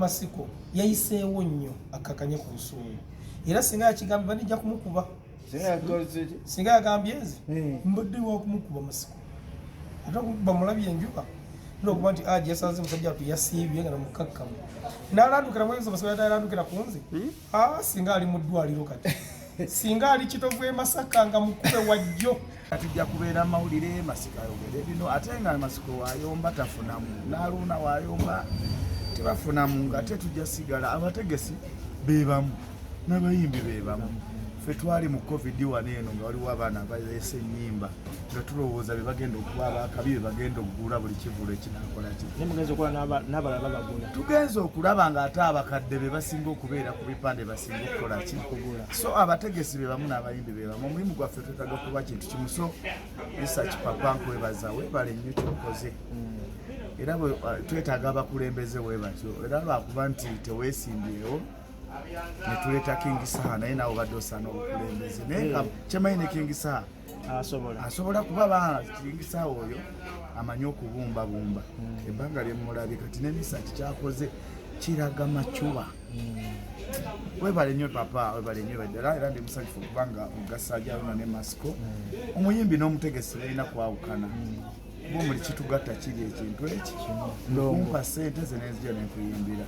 Masiko yayiseewo nnyo akkakanye ku busungu, era singa yakigambye banijja kumukuba. Singa yagambye nze mbadde wakumukuba Masiko, ate okumukuba mulabye enjuba nokuba nti aji yasanze musajja watu yasiibye nga namukakkamu nalandukira mwenzi. Masiko yalandukira ku nze. Ah, singa ali mu ddwaliro kati, singa ali Kitovu e Masaka nga mukube wajjo. Tujja kubeera mawulire. Masiko ayogere bino, ate nga Masiko wayomba tafunamu, n'Aluuna wayomba tebafunamu, nga ate tujja sigala abategesi bebamu n'abayimbi bebamu. Ffe twali mu COVID wano eno nga waliwo abaana abaleese ennyimba nga tulowooza be bagenda okuba abakabi, be bagenda okugula buli kivulu ekinakola ki. Naye mugenza okukola n'abalala babagula. Tugenza okulaba nga ate abakadde be basinga okubeera ku bipande, basinga okukola ki. So abategesi be bamu n'abayimbi be bamu. Omulimu gwaffe twetaaga kuba kintu kimu. So Research, papa, nkwebaza, weebale nnyo kyokoze. Era twetaaga abakulembeze bwe batyo, era lwakuba nti teweesimbyewo ne tuleeta King Saha, naye naawe obadde osaana obukulembeze. Naye nga kyemanyi ne King Saha asobola. Asobola kuba ba King Saha oyo amanyi okubumbabumba. Ebbanga lyemulabye kati ne Misaki kyakoze kiraga macuba. Webale nnyo papa, webale nnyo ddala. Era ndi musanyufu okubanga ogasaja Haruna ne Masiko. Omuyimbi n'omutegesi balina kwawukana, kuba omuli kitugatta kiri ekintu eki kumpa sente ze nenzija nenkuyimbira,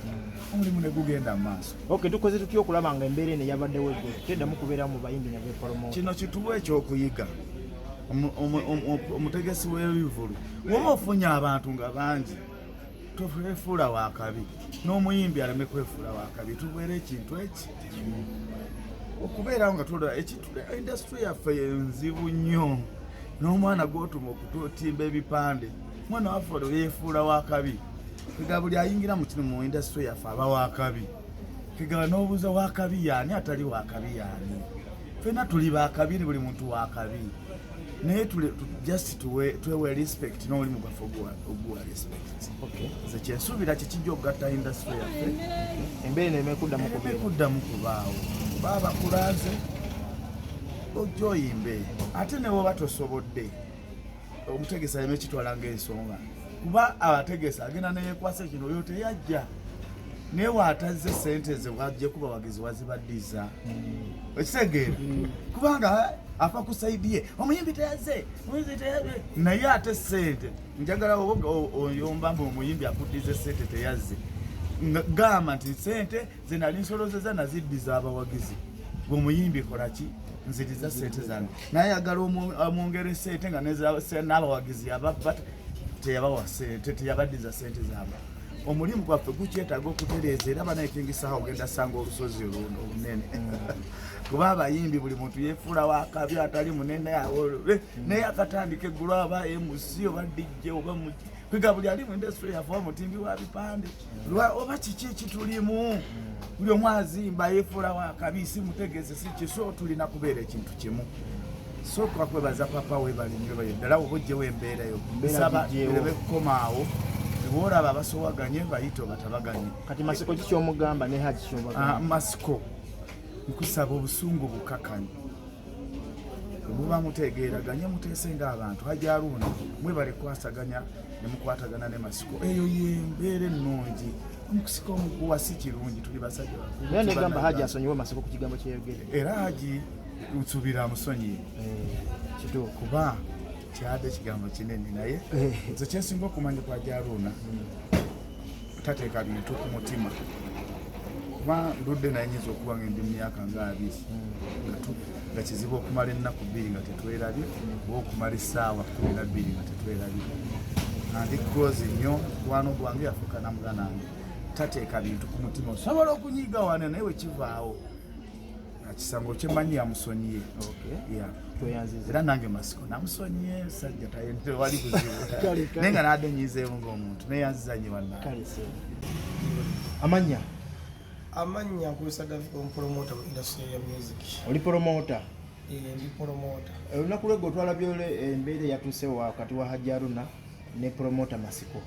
omulimu ne gugenda mu maaso. Ok, tukoze tutya okulaba nga embeera eno eyabaddewo eggulo teddamu kubeerawo mu bayimbi ne bepromoter? Kino kituwa ekyokuyiga. Omutegesi w'ebivulu, woba ofunye abantu nga bangi, tokwefuula wakabi, n'omuyimbi aleme kwefuula wakabi. Tubeere ekintu eki okubeerawo nga tulaba industry yaffe nzibu nnyo. N'omwana gwotuma okutimba ebipande, mwana waffe olwo yeefuula wakabi. Kega buli ayingira mu kino mu industry yaffe aba wakabi. Kegaba n'obuuza wakabi yaani, atali wakabi yaani? Fenna tuli bakabi, buli muntu wakabi, naye just twewe respect n'omulimu gwaffe oguwa respect. Nze kyensuubira kikijja okugatta industry yaffe. Embeera eno emekuddamu kubeera. Kuddamu kubaawo. Baba bakulanze, ojja oyimbe, ate ne woba tosobodde, omutegesi aleme kitwala ngaensonga, kuba abategesi agenda neyekwasa ekino, oyo teyajja, naye waatazze sente ze wajje kuba wagizi wazibaddiza. Okitegeera? Kubanga afa ku side ye, omuyimbi teyazze, omuyimbi teyazze, naye ate sente njagala oba oyomba mbu omuyimbi akuddize sente teyazze. Gamba nti sente ze nali nsolozeza naziddiza abawagizi, gwe omuyimbi kolaki, nziriza sente zange. Naye ayagala amwongere sente nga n'abawagizi ababba teyabawa sente, teyabaddiza sente zaabwe. Omulimu gwaffe gukyetaaga okutereeza, era banaye King Saha ogenda sanga olusozi olunene, kuba abayimbi buli muntu yefuula wakabi atali munene awo. Naye akatandika eggulu, aba MC oba DJ oba kwiga, buli ali mu industry yaffe oba mutimbi wa bipande oba kiki ekitulimu, buli omu azimba yefuula wakabi, si mutegese si kiso. Tulina kubeera ekintu kimu. So twakwebaza papa, webale nnyo, webale ddala. Oba ojjewo embeera yo, Embeera nsaba gigyewo. ereme kukomaawo. Bwolaba abasowaganye, bayite obatabaganye. Kati Masiko kikyomugamba ne Haji kyobagamba? Ah, Masiko, nkusaba obusungu bukakanye, muba mutegeeraganye, muteese ng'abantu. Haji Aruna, mwebale kwasaganya ne mukwatagana ne Masiko. Eyo yembeera ennungi. Omukusika omuguwa si kirungi, tuli basajja bakulu. Naye negamba Tuli Haji asonyiwe Masiko ku kigambo kyeyogere. Era Haji nsuubira amusonyiye. Kituufu. Kuba kyadde ekigambo kinene, naye nze kyensinga okumanya kwa Haji Aruna, tateeka bintu ku mutima, kuba ndudde naye, nyinza okuba nga ndi mu myaka nga 20 nga kizibu okumala ennaku 2 nga tetwerabye, oba okumala essaawa 12 nga tetwerabye. Andi close nnyo, mukwano gwange, yafuuka namuganda wange. Tateeka bintu ku mutima. Osobola okunyiiga wano, naye wekivaawo akisango kyemanyi yamusonyiye. Yeah. Tweyanziza. Era nange Masiko namusonyiye, sajja tewali buzibu. Kale, kale. Naye nga nadde nyizeemu ngaomuntu, neyanziza nyo bannange. Kale sebo, amannya? Amannya nkozesa David, omupromota mu industry ya music. Oli promota? Eh, ndi promota. Olunaku lweggo twalabye embeera eyatuusewo wakati wa Hajji Aruna ne promota Masiko.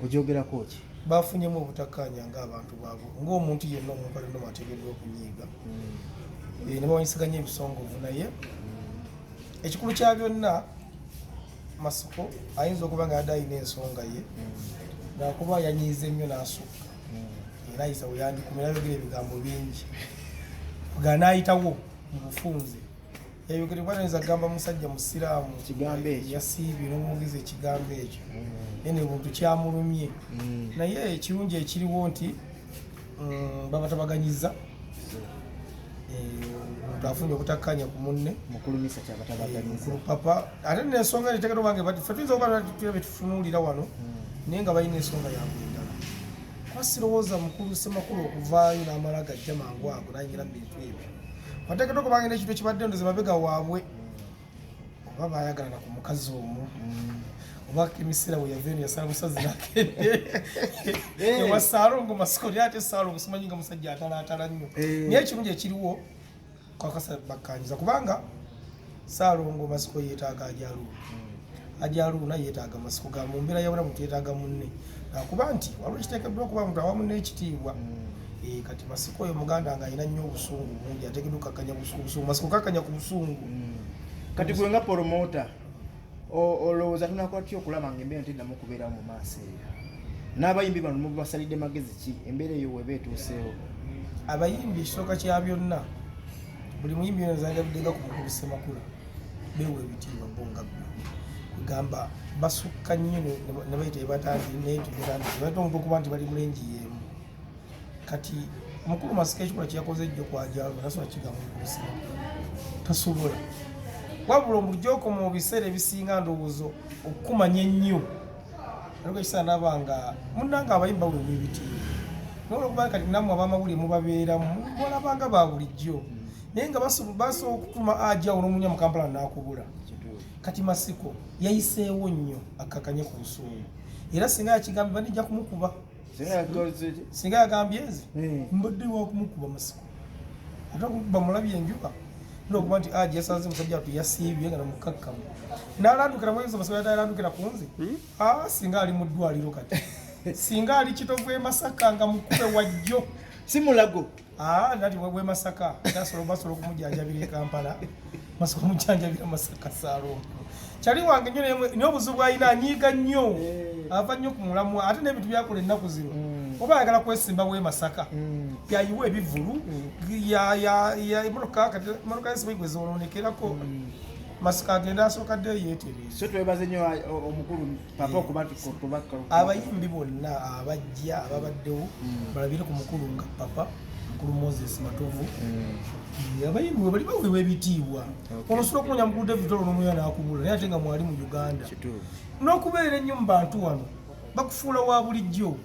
Ogyogerako ki? Bafunyemu obutakkaanya ng'abantu baabwe, ng'omuntu yenna, omuntu alina ateekeddwa okunyiiga. Ne bawanyisiganya ebisongovu, naye ekikulu kya byonna, Masiko ayinza okuba nga yadde alina ensonga ye, lwakuba yanyiize nnyo n'asukka. Nayisa weyandikumira ayogera ebigambo bingi ga nayitawo mu bufunze yayogere bwanayinza kugamba musajja musiraamu Kigambo ekyo. Yasiibye n'omwogeza ekigambo ekyo, naye ne buntu kyamulumye. Naye ekirungi ekiriwo nti babatabaganyiza. Omuntu afunye obutakkanya ku munne. Mukulu Misa kyabatabaganyiza. Mukulu papa ate nensonga netegera obange bati ffe tuyinza okuba tulina betutunuulira wano, naye nga balina ensonga yaabwe endala, kuba sirowooza mukulu Semakulu okuvaayo n'amala gajja mangu ago nayingira mu bintu ebyo. Wateekeddwa okubanga n'ekintu ekibadde ndoze mabega waabwe, oba bayagalana ku mukazi omu, oba emisira bwe yava eno yasala busazi nakende ewa Saalongo Masiko, naye ate Saalongo simanyi nga musajja atalaatala nnyo. Naye ekirungi ekiriwo kakasa bakkanyiza, kubanga Saalongo Masiko yeetaaga Ajaluuna, Ajaluuna yeetaaga Masiko, ga mu mbeera ya bulamu yeetaaga munne, nakuba nti waliwo ekiteekeddwa okuba muntu awamu n'ekitiibwa. Kati Masiko oyo muganda nga alina nnyo obusungu bungi, ateekeddwa okukakkanya busungu. Masiko kakkanya ku busungu. Kati gwe nga promoter, olowooza tunakola tutya okulaba nga embeera teddamu kubeerawo mu maaso eyo? N'abayimbi bano mubasalidde magezi ki embeera eyo weba etuuseewo? Abayimbi, ekisooka kya byonna, buli muyimbi yona zandabiddenga ku mukulu Semakula, beewa ebitiibwa bo nga bbo, kugamba basukka nnyo ne bayita ebatandise omuntu okuba nti bali mu range y'emu. Kati mukulu Masiko ekikolwa kyeyakoze ejjo kwajalo tasobola kigamba mukulu Semakula, tasobola. Wabula obulijjo mu biseera ebisinga ndowooza okukumanya ennyo aliko ekiseera naba nga munnange abayimba baweebwa ebitiibwa, naye olwokuba kati nammwe abamawulire mubabeeramu mulabanga ba bulijjo, naye nga basobola okutuma ajawo n'omunya mu Kampala n'akubula. Kati Masiko yayiseewo nnyo akkakanye ku busungu, era singa yakigambye banijja kumukuba. Singa yagambye nze mbadde wakumukuba Masiko, ate okumukuba mulabye enjuba nokuba nti aji yasanze musajja watu yasiibye nga namukakkamu nalandukira mwenzi. Masiko yalandukira ku nze, singa ali mu ddwaliro kati, singa ali Kitovu e Masaka nga mukube wajjo. Si mulago. Nati bwe Masaka basobola okumujjanjabira e Kampala, Masaka omujjanjabira Masaka. Saalongo kyali wange nnyo, naye obuzibu bwalina anyiiga nnyo, ava nnyo ku mulamwa, ate n'ebintu byakola ennaku zino oba ayagala kwesimba bwe Masaka yayiwa ebivulu emotoka, kati emotoka yesiba gwe zoononekerako. Masika agenda asooka dde yeetereeza. So twebaze nnyo omukulu papa okuba Abayimbi bonna abajja ababaddewo balabire ku mukulu nga papa mukulu Moses Matovu. Abayimbi bwe bali baweebwa ebitiibwa. Ono osobola okumanya mukulu David olwo n'omuya n'akubula, naye ate nga mwali mu Uganda n'okubeera ennyo mu bantu wano bakufuula wa bulijjo,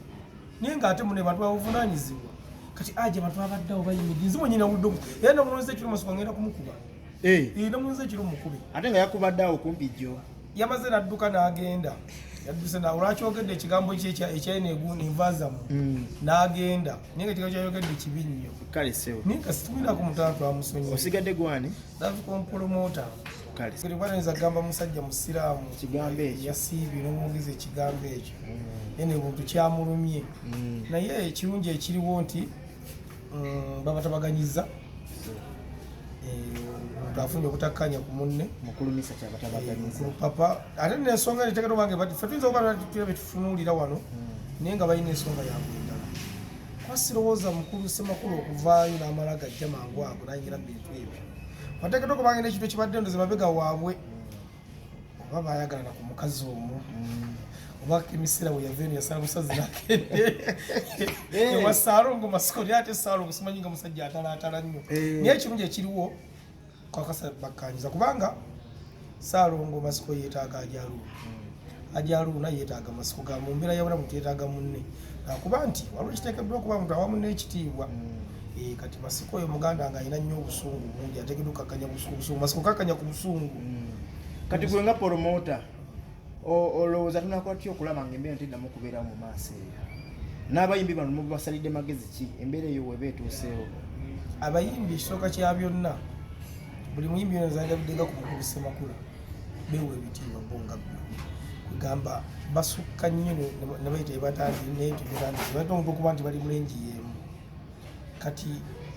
naye ng'ate mune bantu babuvunaanyizibwa. Kati aja abantu babaddeawo bayimiridde, nze mwenyini awulidde era namulonze ekiro Masiko ngenda kumukuba. Namulonze ekiro mukubi. Ate nga yakubadde awo kumpi jjo. Yamaze n'adduka n'agenda, yadduse na olwakyogedde ekigambo kye ekyalina enva zammwe n'agenda, naye nga ekigambo kyayogedde kibi nnyo. Kale sewo. Naye nga situminako mutano twamusonyiye. Osigadde gwani? Davikompromota. Kale. Bwanayinza kugamba musajja musiraamu Kigambo ekyo. Yasiibye n'omwogeza ekigambo ekyo, naye ne buntu kyamulumye. Naye ekirungi ekiriwo nti babatabaganyiza. Omuntu afunye obutakkanya ku munne. Mukulu Misa kyabatabaganyiza. Mukulu papa ate nensonga netegera obange bati ffe tuyinza okuba tulina betutunuulira wano, naye nga balina ensonga yaabwe endala, kuba sirowooza mukulu Semakulu okuvaayo n'amala gajja mangu ago nayingira mu bintu ebyo. Wateekeddwa okubanga n'ekintu ekibadde ndoze mabega waabwe, oba bayagalana ku mukazi omu, oba emisira bwe yava eno yasala busazi nakende ewa Saalongo Masiko, naye ate Saalongo simanyi nga musajja atalaatala nnyo. Naye ekirungi ekiriwo kakasa bakkanyiza, kubanga Saalongo Masiko yeetaaga Ajaluuna, Ajaluuna yeetaaga Masiko, ga mu mbeera ya bulamu yeetaaga munne, nakuba nti waliwo ekiteekeddwa okuba muntu awamu n'ekitiibwa. Kati Masiko oyo muganda nga alina nnyo obusungu bungi, ateekeddwa okukakkanya busungu. Masiko kakkanya ku busungu. Kati gwe nga promoter, olowooza tunakola tutya okulaba nga embeera teddamu kubeerawo mu maaso eyo? N'abayimbi bano mubasalidde magezi ki embeera eyo weba etuuseewo? Abayimbi, ekisooka kya byonna, buli muyimbi yona zandabiddenga ku mukulu Semakula, beewa ebitiibwa bo nga bbo, kugamba basukka nnyo ne bayita ebatandise omuntu okuba nti bali mu range y'emu. Kati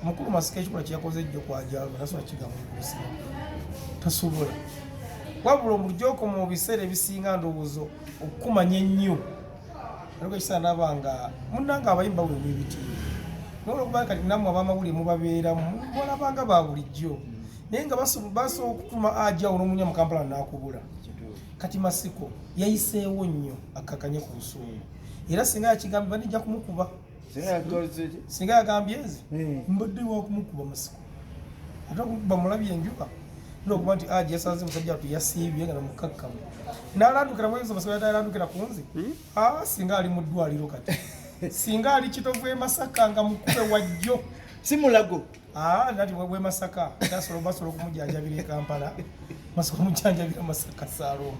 mukulu Masiko ekikolwa kyeyakoze ejjo kwajalo tasobola kigamba mukulu Semakula, tasobola. Wabula obulijjo mu biseera ebisinga ndowooza okukumanya ennyo aliko ekiseera naba nga munnange abayimbi baweebwa ebitiibwa. Nolwokuba kati nammwe abamawulire mubabeeramu, mulabanga ba bulijjo, naye nga basobola okutuma ajawo n'omunya mu Kampala n'akubula. Kati Masiko yayiseewo nnyo akkakanye ku busungu, era singa yakigambye banijja kumukuba. Singa yagambye nze mbadde wakumukuba Masiko, ate okumukuba mulabye enjuba nokuba nti aji yasanze musajja watu yasiibye nga namukakkamu nalandukira mwezo. Masiko yatalandukira ku nze. Singa ali mu ddwaliro kati, singa ali Kitovu e Masaka nga mukube wajjo. Si Mulago. Nati bwe Masaka tasobola, basobola okumujanjabira e Kampala, basobola omujanjabira Masaka Saalongo.